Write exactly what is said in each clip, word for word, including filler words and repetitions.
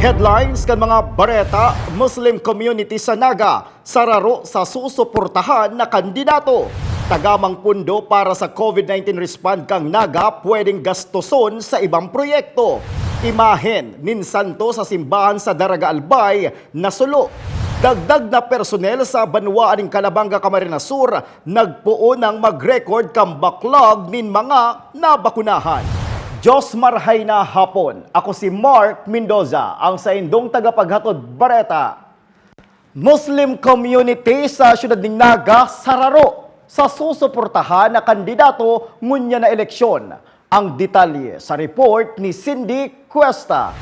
Headlines kan mga bareta: Muslim community sa Naga sararo sa susuportahan na kandidato. Tagamang pundo para sa COVID nineteen response kan Naga pwedeng gastoson sa ibang proyekto. Imahen nin santo sa simbahan sa Daraga Albay nasulo. Dagdag na personel sa banwaan nin Calabanga, Camarines Sur nagpoon na mag-record kan backlog nin mga nabakunahan. Diyos marhay na hapon. Ako si Mark Mendoza, ang saindong tagapaghatod bareta. Muslim community sa siyudad nin Naga sararo sa susuportahan na kandidato ngunyan na eleksyon. Ang detalye sa report ni Cindy Cuesta.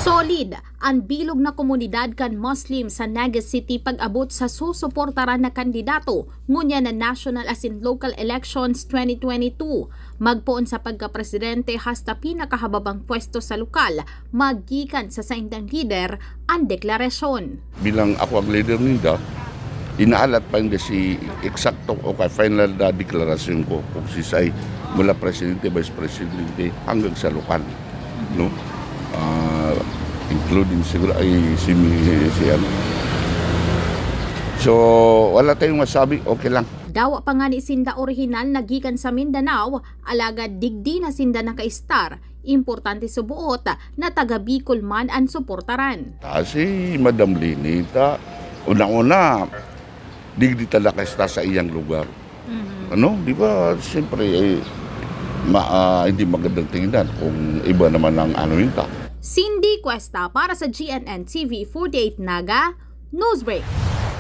Solid an bilog na komunidad kan Muslim sa Naga City pag-abot sa susuportaran na kandidato ngunyan na national asin local elections twenty twenty-two. Magpoon sa pagkapresidente hasta pinakahababang pwesto sa lokal, magikan sa saindang lider an deklarasyon. Bilang ako ang leader ninda, inaalat pa hindi si eksakto o kay final na deklarasyon ko kung si Sai mula presidente, vice presidente, hanggang sa lokal, no? Ah, including siguro ay si, si ano. So, wala tayong masabi, okay lang. Dawa pa ngani sinda orihinal na gikan sa Mindanao, alagad digdi na sinda nakaistar. Importante suboot na taga Bicol man an suportaran. Ah, si Madam Leni, ta, una-una, digdi talaga siya sa iyang lugar. Mhm. Ano? Di ba, siyempre, eh, ma-, ah, hindi magandang tingnan kung iba naman ang ano yun ta. Cindy Cuesta para sa G N N T V forty-eight Naga, Newsbreak.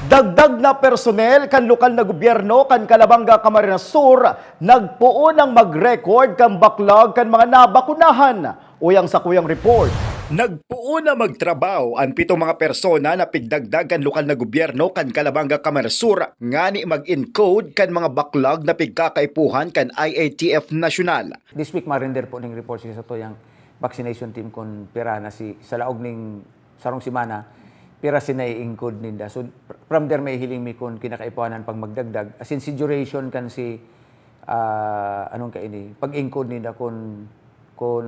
Dagdag na personel kan lokal na gobyerno kan Calabanga, Camarines Sur nagpoon na mag-record kan backlog kan mga nabakunahan. Uya an sakuyang report. Nagpoon na magtrabaho an pitong mga persona na pigdagdag kan lokal na gobyerno kan Calabanga, Camarines Sur ngani mag-encode kan mga backlog na pigkakaipuhan kan I A T F National. This week, ma-render po ning report sa satuyang vaccination team kun pira na si, sa laog ning sarong semana, pira si nai-encode ninda. So, pr-, from there, mahihiling mi kun kinakaipuhanan pang magdagdag. As in, si duration kan si, ah, anong kaini, pag-encode ninda kun, kun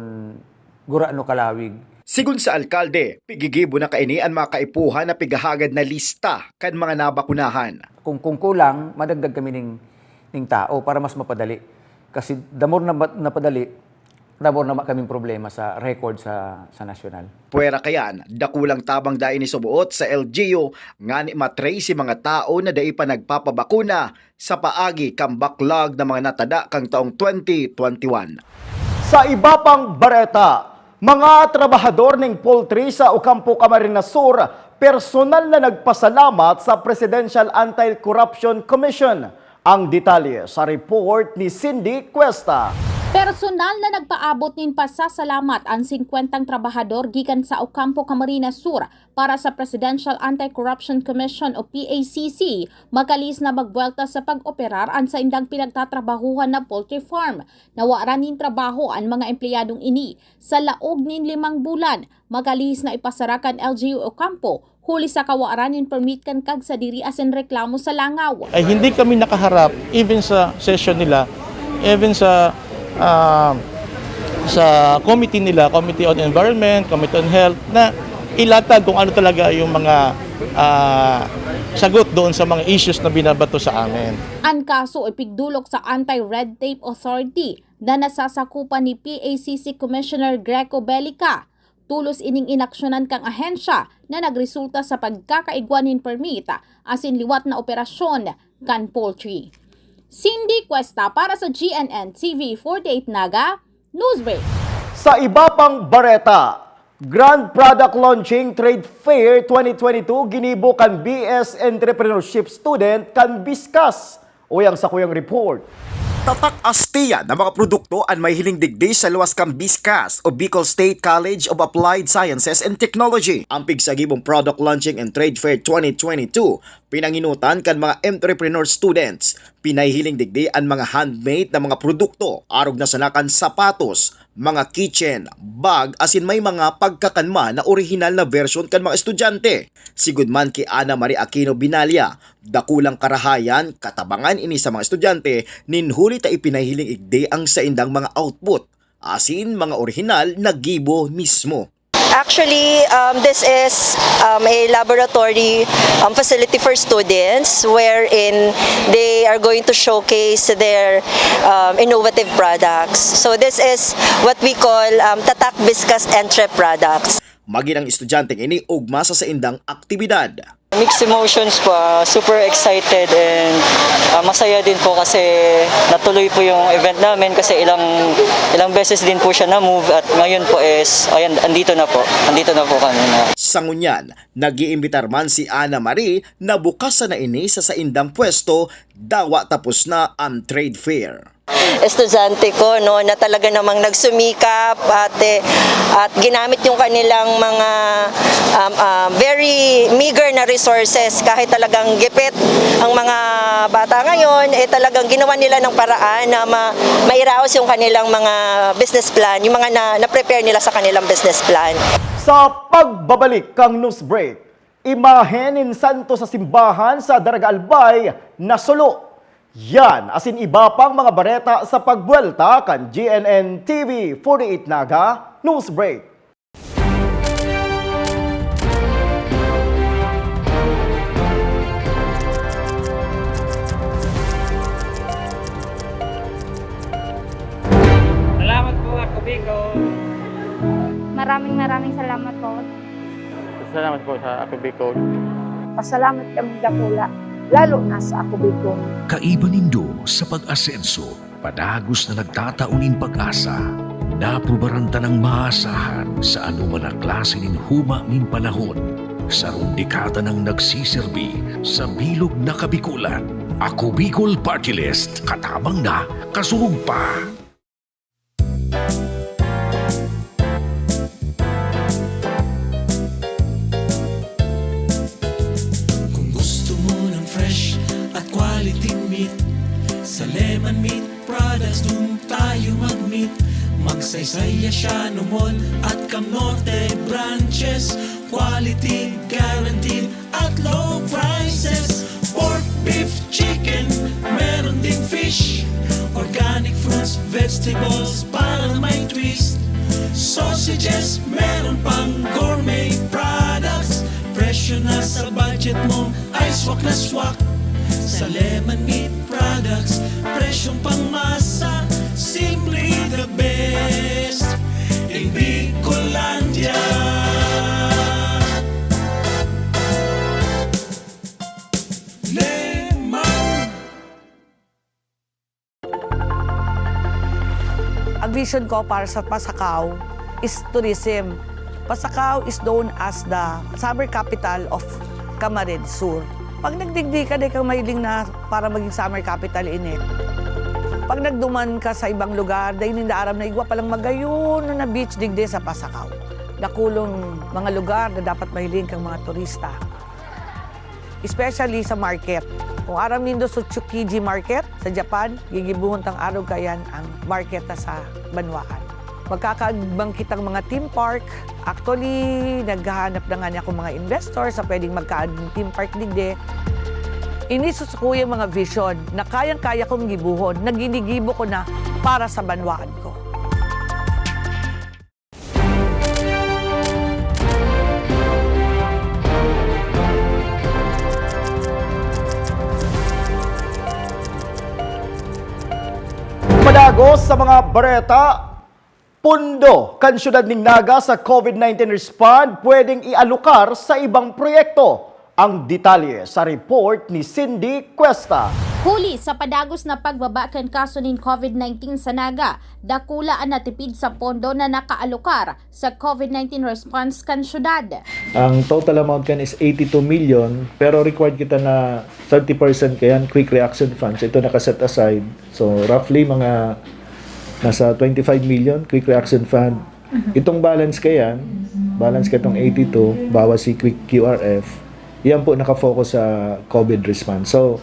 gurano kalawig. Sigon sa alkalde, pigigibo na kaini an mga kaipuhan na pighahagad na lista kan mga nabakunahan. Kung, kung kulang, madagdag kami ning, ning tao para mas mapadali. Kasi the more na ma-, napadali, the more na ma-, kaming problema sa record sa, sa nasyonal. Pwera kayan, dakulang tabang dai ni suboot sa L G U ngani ma-trace si mga tao na dai pa nagpapabakuna sa paagi kan backlog na mga natada kan taong twenty twenty-one. Sa iba pang bareta, mga trabahador ning poultry sa Ocampo, Camarines Sur, personal na nagpasalamat sa Presidential Anti-Corruption Commission. Ang detalye sa report ni Cindy Cuesta. Personal na nagpaabot nin pasasalamat an singkwentang trabahador gikan sa Ocampo, Camarines Sur para sa Presidential Anti-Corruption Commission o P A C C, makalihis na magbuwelta sa pag-operar an saindang pinagtatrabahuhan na poultry farm. Nawaran nin trabaho an mga empleyadong ini sa laog nin limang bulan, makalihis na ipasara kan L G U Ocampo, huli sa kawaran nin permit kan kagsadiri asin reklamo sa langaw. Ay hindi kami nakaharap even sa session nila, even sa, ah, sa committee nila, Committee on Environment, Committee on Health, na ilatag kung ano talaga yung mga, ah, sagot doon sa mga issues na binabato sa amin. An kaso ipigdulok sa Anti-Red Tape Authority na nasasakupan ni P A C C Commissioner Greco Belica. Tolos ining inaksyonan kan ahensya na nagresulta sa pagkakaigwa nin permit asin liwat na operasyon kan poultry. Cindy Cuesta para sa G N N T V forty-eight Naga, Newsbreak. Sa iba pang bareta, Grand Product Launching Trade Fair twenty twenty-two ginibo kan B S Entrepreneurship Student kan BSCAS. Uya an sakuyang report. Tatak astiya na mga produkto an mahihiling digdi sa luwas kan BSCAS o Bicol State College of Applied Sciences and Technology. Ang pigsagibong Product Launching and Trade Fair twenty twenty-two, pinanginutan kan mga entrepreneur students. Pinahihiling digdi an mga handmade na mga produkto, arog na sana kan sapatos, mga keychain, bag, asin may mga pagkakan man na orihinal na version kan mga estudyante. Sigod man ki Ana Marie Aquino Binalia, dakulang karahayan, katabangan ini sa mga estudyante, nin huli ta ipinahiling igdi ang saindang mga output, asin mga orihinal na gibo mismo. Actually, um, this is, um, a laboratory, um, facility for students wherein they are going to showcase their, um, innovative products. So this is what we call, um, Tatak Biskas Entre products. Magin ang estudyanteng ini ugma sa saindang aktibidad. Mixed emotions po, ah, super excited and, ah, masaya din po kasi natuloy po yung event namin kasi ilang, ilang beses din po siya na-move at ngayon po is, ayan, andito na po. Andito na po kami na. Sa ngunyan, nag-iimbitar man si Ana Marie na bukas na ini sa saindang pwesto, dawa tapos na ang trade fair. Estudyante ko, no, na talaga namang nagsumikap at, eh, at ginamit yung kanilang mga, um, um, very meager na resources. Kahit talagang gipit ang mga bata ngayon, eh, talagang ginawa nila ng paraan na ma-, mairaos yung kanilang mga business plan, yung mga na, na-prepare nila sa kanilang business plan. Sa pagbabalik kang news break, imahe nin santo sa simbahan sa Daraga Albay nasulo. Yan asin iba pang mga bareta sa pagbuwelta kan G N N T V forty-eight Naga News Break. Salamat po, Ako Bicol. Maraming, maraming salamat po. Salamat po sa Ako Bicol. Pasalamat kami dakula, lalo na sa Ako Bicol. Kaiba nindo sa pag-asenso, padagos na nagtatao nin pag-asa. Naprubaran tanang maasahan sa anoman na klase nin huma nin panahon. Sarong dekada nang nagsiserbi sa bilog na Kabikolan. Ako Bicol Party List, katabang na, kasurog pa. Kung gusto mo ng fresh at quality meat, sa Lemon Meat Products, dun tayo mag-meet. Magsaysay, Asiano Mall at Cam Norte branches. Quality guaranteed at low prices. Pork, beef, chicken, meron ding fish. Organic fruits, vegetables, para may twist. Sausages, meron pang gourmet products. Presyo na sa budget mo, ay swak na swak. Sa Lemon Meat Products, presyong pangmasa, simply the best. In Bicolandia. Lemon. Ang vision ko para sa Pasacao is tourism. Pasacao is known as the summer capital of Camarines Sur. Pag nagdigdi ka, di ka mahiling na para maging summer capital ini. Pag nagduman ka sa ibang lugar, dai ninda aram na igwa palang magayon na beach digdi sa Pasacao. Dakulong mga lugar na dapat mahiling kang mga turista. Especially sa market. Kung aram nindo sa Tsukiji Market sa Japan, gigibohon tang arog kaiyan ang market na sa banwaan. Magkakaagmang kitang mga theme park. Actually, naghahanap na nga niya akong mga investor sa pwedeng magkaaging theme park digdi. Ini susukuy ang mga vision na kayang-kaya kong gibohon, na ginigibo ko na para sa banwaan ko. Padagos sa mga bareta, pondo kan siyudad nin Naga sa COVID nineteen response pwedeng ialokar sa ibang proyekto. Ang detalye sa report ni Cindy Cuesta. Huli sa padagos na pagbaba kan kaso nin COVID nineteen sa Naga, dakula an natipid sa pondo na nakaalokar sa COVID nineteen response kan syudad. Ang total amount kan is eighty-two million, pero required kita na thirty percent kayan, quick reaction funds. Ito naka-set aside. So, roughly mga nasa twenty-five million quick reaction fund. Mhm. Itong balance kayan, balance katong eighty-two, bawas si quick Q R F, yan po nakafocus sa COVID response. So,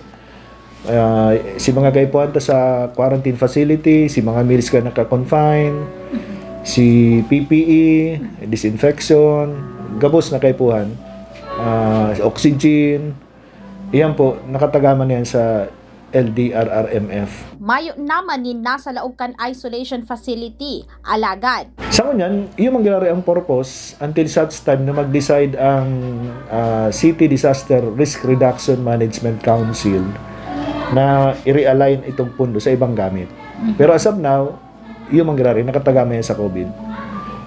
ah, si mga kaipuhan ta sa quarantine facility, si mga meals ka naka-confine, si P P E, disinfection, gabos na kaipuhan, ah, oxygen, iyan po, nakatagama na yan sa L D R R M F. Mayo naman nin nasa laog kan isolation facility, alagad Sa ngunyan, iyo man giraray ang purpose until such time na mag-decide ang ah, City Disaster Risk Reduction Management Council na i-realign itong pondo sa ibang gamit. Pero as of now, iyo man giraray, nakatagama yan sa COVID.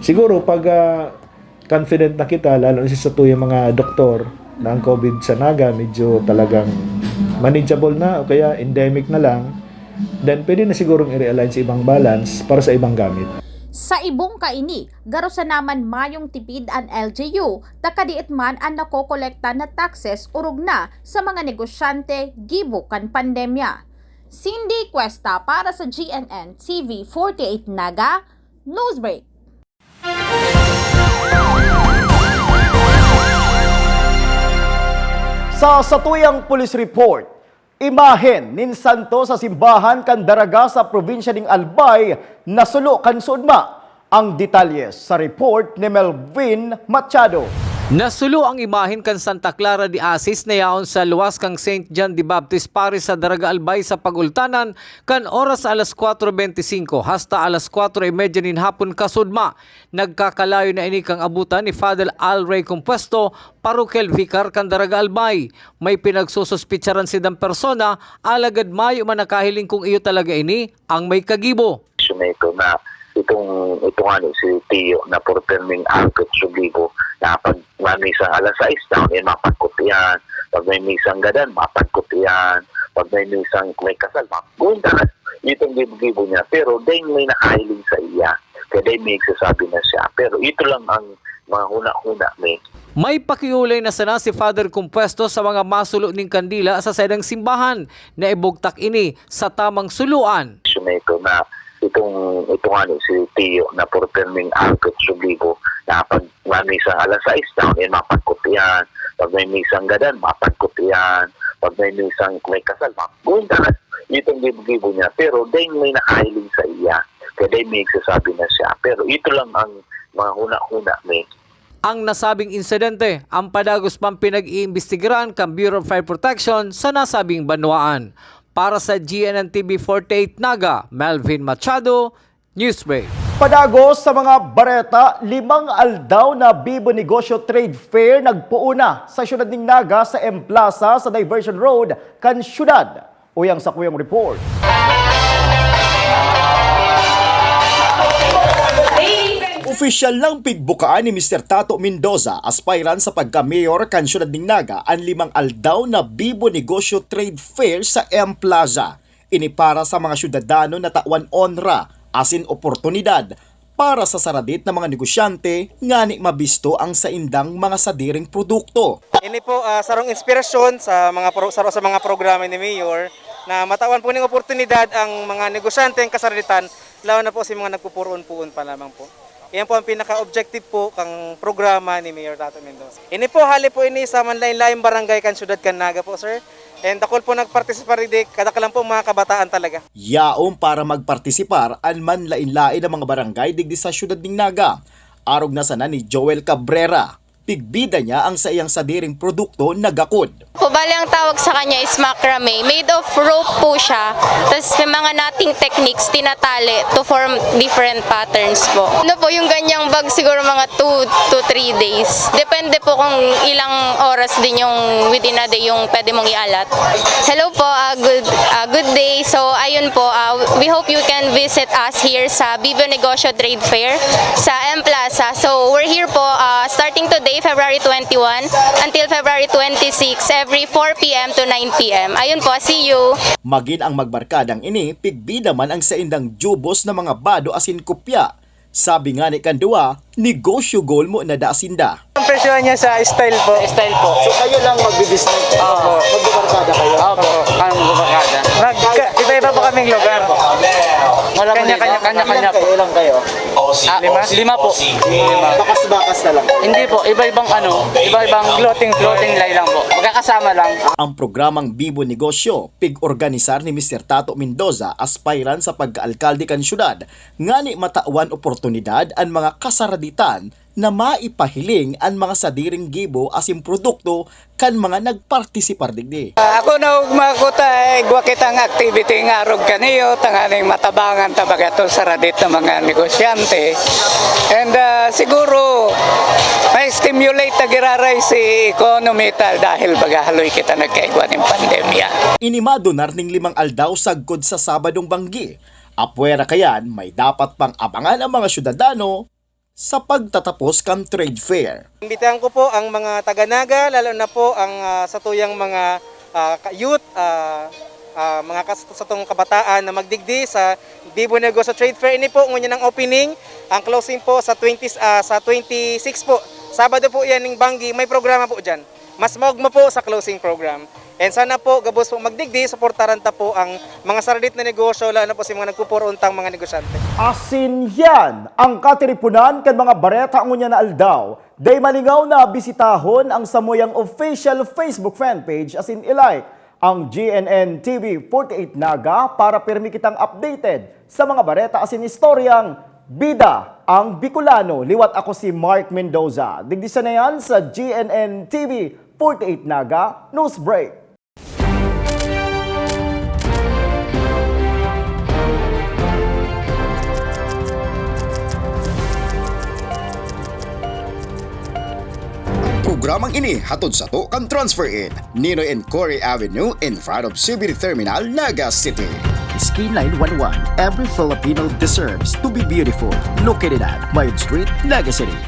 Siguro pag ah, confident na kita, lalo na sa tuyang mga doktor, na ang COVID sa Naga medyo talagang manageable na o kaya endemic na lang, then pwede na sigurong i-realign sa ibang balance para sa ibang gamit. Sa ibong kaini, garo sa naman mayong tipid an L G U, ta kadiit man an nakokolekta na taxes orog na sa mga negosyante gibo kan pandemya. Cindy Cuesta para sa G N N T V forty-eight Naga, Newsbreak. Sa satuyang police report, imahen nin santo sa simbahan kan Daraga sa probinsya ning Albay nasulo kan sudma. Ang detalye sa report ni Melvin Machado. Nasulo ang imahen kan Santa Clara de Asis na yaon sa luwas kan Saint John the Baptist Parish sa Daraga Albay sa pag-ultanan kan oras alas kwatro bente singko hasta alas kwatro y media nin hapon kasudma. Nagkakalayo na ini kan abutan ni Father Al Rey Compuesto, parokyal vicar kan Daraga Albay. May pinagsususpitsaran sidang persona, alagad mayo man nakahiling kung iyo talaga ini ang may kagibo. Issue na ito na itong ito nga ni si Tio na porperming agod sublibo na pag mamisang alas sais na yan mapagkot yan, pag may misang gadan mapagkot yan, pag may misang may kasal mapagkot yan. Itong gibo-gibo niya, pero dahil may nakahiling sa iya, kaya dahil may nagsasabi na siya. Pero ito lang ang mga huna-huna may May pakiulay na sana si Father Compuesto sa mga masulo ning kandila sa saidang simbahan na ibugtak ini sa tamang suluan. Issue na ito na itong ito nga ni si Tio na porperming agod sublibo na pag mamisang alas sais na yan mapagkot yan, pag may misang gadan mapagkot yan, pag may misang may kasal mapagkot yan. Itong gibo-gibo niya, pero dahil may nakahiling sa iya, kaya dahil may nagsasabi na siya. Pero ito lang ang mga huna-huna may Ang nasabing insidente, ang padagos pang pinag-iimbestigaran kan Bureau of Fire Protection sa nasabing banwaan. Para sa G N N T V forty-eight Naga, Melvin Machado, Newsbreak. Padagos sa mga bareta, limang aldaw na Bibo Negosyo Trade Fair nagpoon na sa siyudad ning Naga sa M Plaza sa Diversion Road kan siyudad. Uyang sa kuyang report. Opisyal lang pigbukaan ni Mister Tato Mendoza, aspirant sa pagka-mayor kan siyudad ning Naga, an limang aldaw na Bibo Negosyo Trade Fair sa M Plaza. Ini para sa mga syudadano na tawan onra asin oportunidad para sa saradit na mga negosyante ngani mabisto ang saindang mga sadiring produkto. Ini po, ah, sarong inspirasyon sa mga pro-, saro sa mga programa ni Mayor na matawan po ning oportunidad ang mga negosyante ang kasaraditan, lawan na po sa mga nagpupuroon-puon pa lamang po. Iyan po ang pinaka-objective po kang programa ni Mayor Tato Mendoza. Ini po, hali po ini sa manlain-laing barangay kan syudad kan Naga po, sir. And dakul po nagpartisipar digdi, kadaklan po mga kabataan talaga. Yaon para magpartisipar an manlain-lain na mga barangay digdi sa siyudad ning Naga. Arog na sana ni Joel Cabrera, pigbida niya ang saiyang sadiring produkto na gakod. Po, bale ang tawag sa kanya is macrame. Made of rope po siya. Tapos may mga knotting techniques, tinatali to form different patterns po. Ano po, yung ganyang bag siguro mga two to three days. Depende po kung ilang oras din yung within a day yung pwede mong ialat. Hello po, ah, good, ah, good day. So, ayun po, ah, we hope you can visit us here sa Bibo Negosyo Trade Fair sa M Plaza. So, we're here po, ah, starting today, February twenty-one, until February twenty-six, every four p.m. to nine p.m. Ayun po, see you! Magin ang magbarkadang ini, pigbida man ang saindang jubos na mga bado asin kopya. Sabi ngani kan duwa, negosyo golmo na da sinda. Ang presyo niya sa style po. Style po. So kayo lang magbi-business? Opo. Magbubarkada kayo? Opo, kami magbubarkada. Nag-, iba-iba po kaming lugar. Wala po dito. Kanya-kanya, kanya-kanya po. Ilan kayo? Ilan kayo? Ah, lima? Lima po. Lima. Bakas-bakas na lang. Hindi po, iba-ibang ano, iba-ibang clothing, clothing line lang po. Magkakasama lang. Ang programang Bibo Negosyo, pig-organisar ni Mister Tato Mendoza, aspirant sa pagkaalkalde kan syudad, ngani matawan oportunidad an mga kasaraditan na maipahiling an mga sadiring gibo asin produkto kan mga nagpartisipar digdi. Ako na ugma ko ta igwa kitang activity nga arog kaniyo tanganing matabangan ta baga to sa radit na mga negosyante. And ah, siguro may stimulate ta giraray si economy ta dahil baga haloy kita nagkaigwa ning pandemya. Inimado na ning limang aldaw sagkod sa Sabadong banggi. Apwera kayan, may dapat pang abangan ang mga syudadano sa pagtatapos kan trade fair. Imbitahan ko po ang mga taga-Naga, lalo na po ang ah, satuyang mga ah, ka- youth, ah, ah, mga kas- satong kabataan na magdigdi sa Bibo Negosyo Trade Fair. Ini po ngunyan ang opening, ang closing po sa twenty ah, sa twenty-six po. Sabado po 'yan ning banggi, may programa po diyan. Mas maugma po sa closing program. And sana po gabos po magdigdi, suportaran ta po ang mga saradit na negosyo, lalo na po sa mga nagpupuro untang mga negosyante. Asin yan ang katiripunan kan mga bareta ngunyan na aldaw. Dai malingaw na bisitahon ang samuyang official Facebook fan page asin i-like ang G N N T V forty-eight Naga para pirmi kitang updated sa mga bareta asin istoryang bida ang Bicolano. Liwat ako si Mark Mendoza. Digdi sana yan sa G N N T V forty-eight Naga News Break. Programang ini hatod sato kan Transfer Inn, Ninoy and Cory Avenue, in front of C B D Terminal, Naga City. Skin nine one one. Every Filipino deserves to be beautiful. Located at Mayog Street, Naga City.